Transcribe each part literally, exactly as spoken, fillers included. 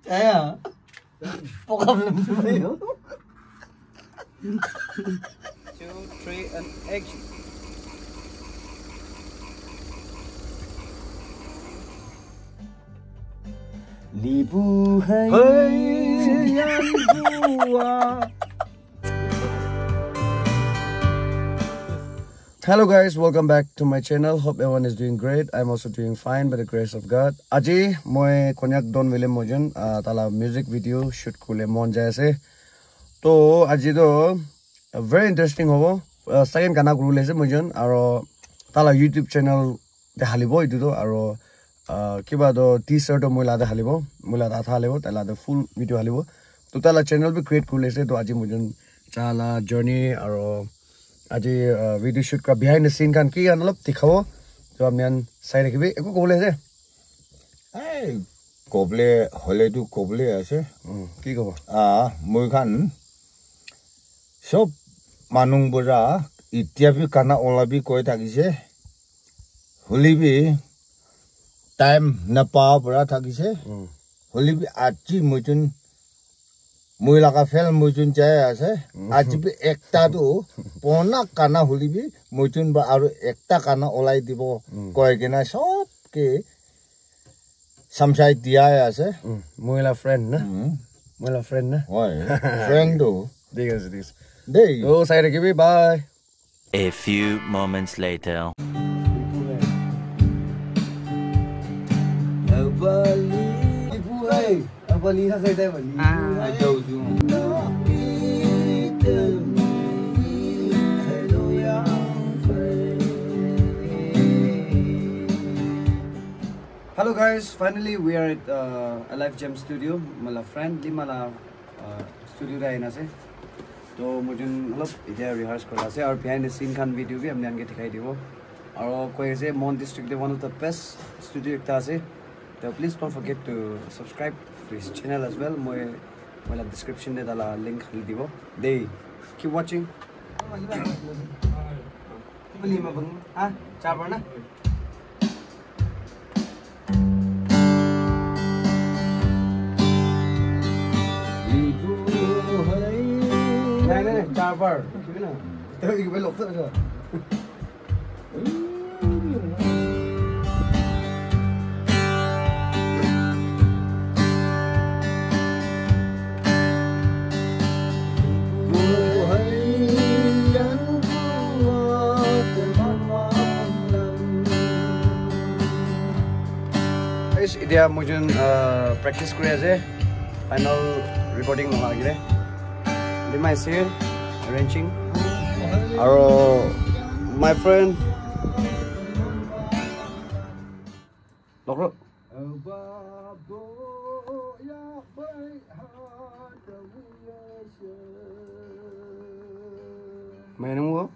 Aya. Poka belum semua. Two, three, and action. Libu hai. Hey, yang dua. Hello guys, welcome back to my channel. Hope everyone is doing great. I'm also doing fine by the grace of God. Aji moi Konyak Don William Mojon, uh, tala music video shoot kule mon jai ase. To aji to, uh, very interesting hobo. Uh, second gana kuru le ase Mojon aro tala YouTube channel te halibo itu to aro, uh, kiba to teaser to moi la te halibo, moi la ta halibo, tala te full video halibo. To tala channel bi create kuri le ase to aji Mojon tala journey aro aji, uh, video shoot kura behind the scene khan ki khan olop dikhabo. To apni khan sai rakhibi, eku kobole ase? Hey, kobole hole tu kobole ase. Hmm, ki kobo? Ah, moi khan sob manu pora itya bi gana ola bi koi thakise. Holi bi time napa pora thakise. Hmm. Holi bi aji Mojon moi laga fan Mojon jai ase. Mm. Aji bi ekta tu pona gana holi bi Mojon ba aru ekta gana olai dibo. Mm. Koi kena sob ke samjhai dia ase. Mm. Moi la friend na? Mm. Moi la friend na? Hoi, friend tu. Thik ase, thik ase. Dei. Oh, sai rakhibi, bye. A few moments later. Hello guys, finally we are at, uh, Alive Gem Studio. Moi la friend Lima la, uh, studio te aina ase. To Mojon olop etia rehearse kura ase aru behind the scene khan video bi apni khan ke dikhai dibo. Aru koi ase Mon district te one of the best studio ekta ase. To please don't forget to subscribe to his channel as well. Moi, moi la description te tala link hali dibo. Dei, keep watching. Beli ma bang? Ha? Char bar na? Nai, nai, nai, char bar. Thik na? Tara ki bhai log ta. Guys, etia Mojon, uh, practice kuri ase. Final recording nohoa agete. Lima is here, arranging. Aro my friend Lokro. Main nunggu.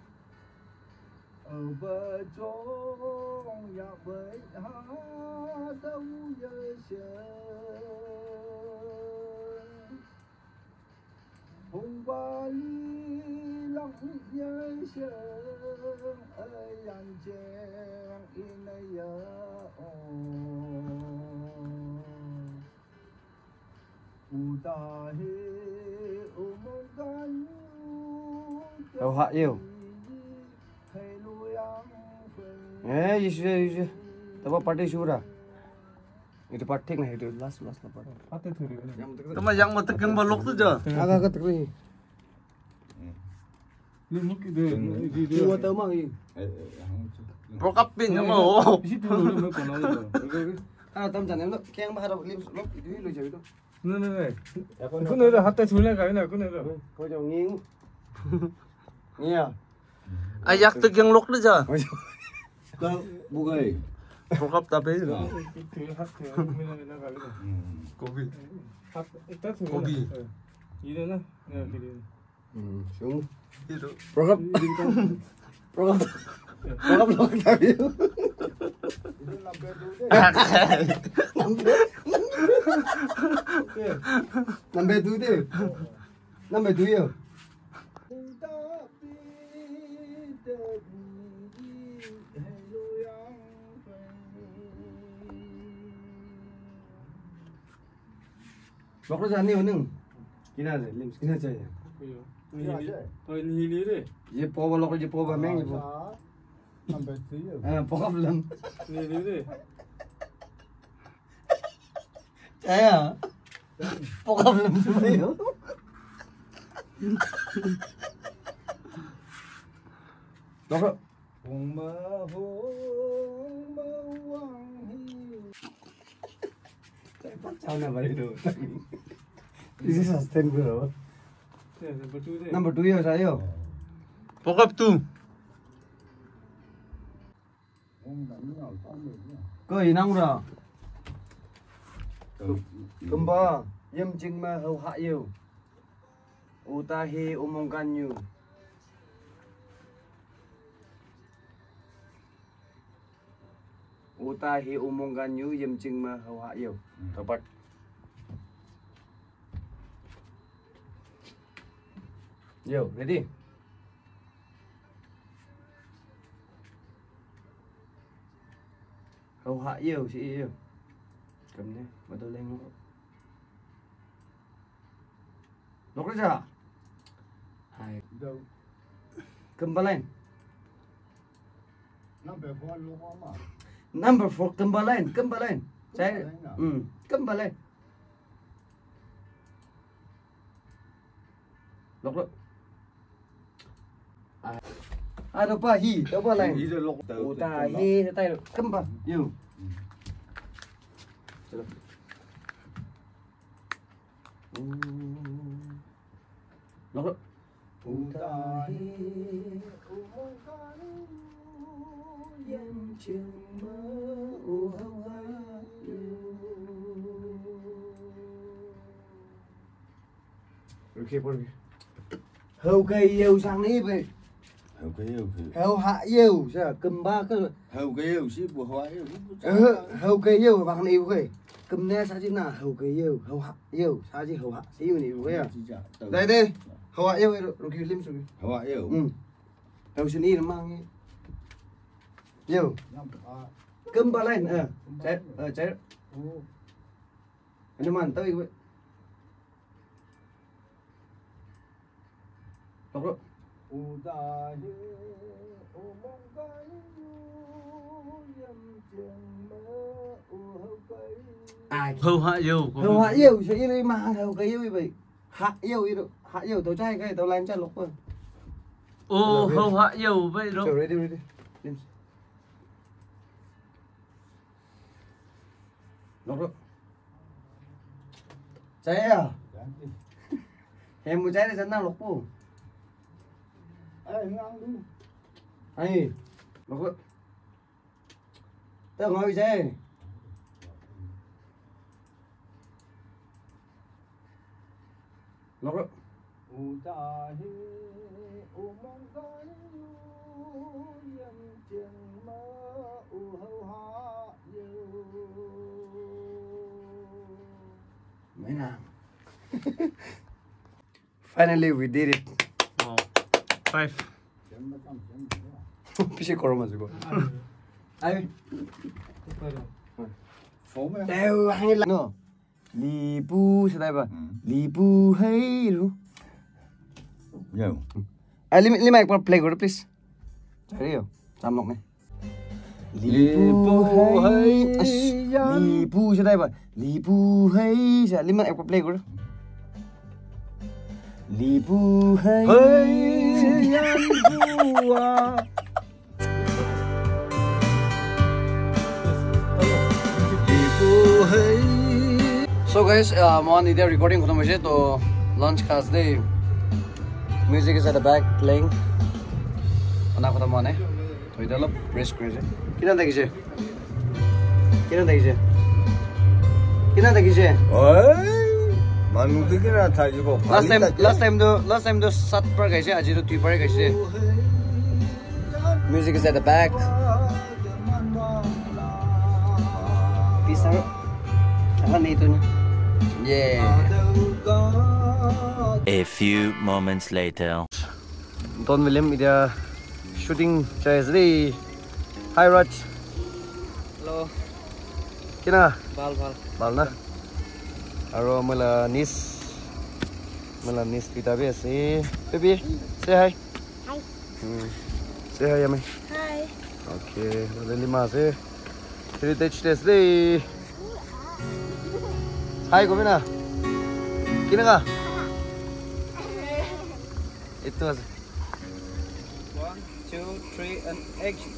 Tau hak you. Eh, you should, you should. Tau party shura. Itu part thik nahi, itu last, last na part. Tama yang mata keng balok tu ja. Aga, aga, terus. Ni mukhi de, ni de. Ni wata ma hi. Broke up pin mo. Isi tu lo mo kono lo. Ah, tam jane lo. Keng bahar lips lo, itu lo jabi to. No, no, no. Kuno lo hatta chuna ka na, kuno lo. Ko jong nging. Nia. Ayak tu keng lok le ja. Ka bugai. Broke up ta pe lo. Kobi. Kobi. Ini na. Hmm, sung. Program. Program. Program lo kita dia. Number two dia. Number two ya. Lokro jani unung. Kina je, limbs kina je. Ayo. Ni hili. Oi, ni hili re. Ye po ba lokro ye po ba meng ye po. Number three. Eh, po ka lam. Ni hili re. Aya. Po ka lam tu yo. Lokro. This is sustain, bro. Number two yo, sayo. Pokok tu. Ko inang ra. Kumba, yem ching ma ho ha yo. Uta hi umong kan yu. Uta hi umong kan yu yem ching ma ho ha yo. Kapat. Yo, ready? Ho ha yo, si yo. Kam ne, ma do leng lo. Lokro ja. Hai. Kembalain. Number four, kumba line, kembalain, kembalain. Saya, hmm, kembalain. Lokro. Ah, ada pa hi, ada pa line. Hi, ada lok. Uta hi, ada tayo. Kemba, yo. Lokro. Rukhe por. Ho kai yo sang ni bai. Ho kai yo. Ho ha yo sa kemba ka. Ho kai yo si bu ho ha yo. Ho kai yo bang ni bai. Kemne sa ji na ho kai yo. Ho ha yo sa ji ho ha si ni bai ya. Dai dai. Ho ha yo ro ki lim su. Ho ha yo. Hmm. Ho si ni ma ngi. Yo. Kemba line eh. Chai eh chai. Ani man tau iwe. Tokro. Ai. Ho ha yo. Ho ha yo, so ire ma ho ka yo bai. Ha yo iro. Ha yo to chai kai to line cha lok pa. Oh, ho ha yo bai ro. So ready, ready. Limbs. Nokro. Chaya. He mu chaya sana lokpo. Ai ngang du. Ai. Nokro. Ta ngai chaya. Nokro. Maina. Finally, we did it. Wow. Five. Piche koro mas ko. Ai. Four. No. Lipu, sedai ba? Hmm. Lipu hai ru. Yo. Ah, lima, lima ek bar play karo, please. Sorry yo. Sam nok ne. Lipu hai. Lipu hai. Ash, yan. Lipu, sedai ba? Lipu hai. Sa, lima ek bar play karo. Lipu hai. Hai, yan bua. So guys, uh, mohan etia recording khotom hoise, to lunch kha ase de. Music is at the back playing. Ana khotom howa nai. To etia olop rest kuri ase. Kina thakise? Kina thakise? Kina thakise? Oi, manu tu kina thakibo? Last time, last time tu, last time tu sat bar khaise, aji tu dui bar khaise. Music is at the back. Peace out. Apa ni tu ni? Yeah. A few moments later. Don William etia shooting jai ase de. Hi Raj. Hello. Kina? Bhal, bhal. Bhal na? Aro moi la niece, moi la niece duita bi ase. Baby, say hi. Hi. Hmm. Say hi, Yami. Hi. Okay, wale lima ase. Heritage Day ase. Hi, komi na. Kinaka? Itu ase. One, two, three, and action.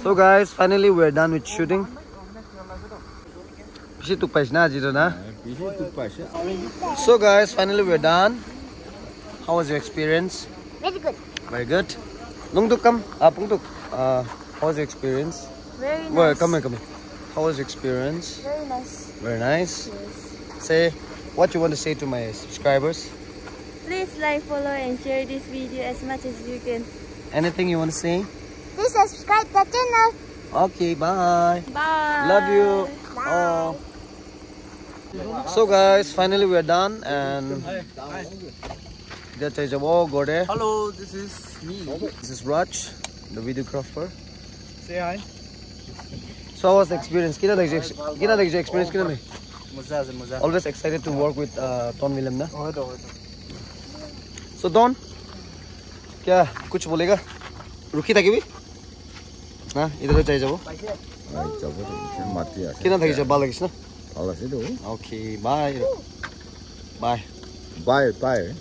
So guys, finally we're done with shooting. Bishi tuk paise na aji to na? Bishi tuk paise. So guys, finally we're done. How was your experience? Very good. Very good. Lungtuk, come. Ah, Pungtuk. Uh, how was your experience? Very nice. Well, come here, come here. How was your experience? Very nice. Very nice. Yes. Say what you want to say to my subscribers. Please like, follow, and share this video as much as you can. Anything you want to say? Please subscribe the channel. Okay, bye. Bye. Love you. Bye. Oh. So guys, finally we're done and that is a walk go there. Hello, this is me. This is Raj, the videographer. Say hi. So how was the experience? Kina lagise? Kina lagise experience kina lagise? Maza ase, maza. Always excited to work with uh, Don William na. Hoy to, hoy to. So Don, kya kuch bolega? Rukhi thakibi? Na, idhar jai jabo. Ai, jabo to, mati ase. Kina thakise, bhal lagise na? Bhal ase to. Okay, bye. Bye. Bye, bye.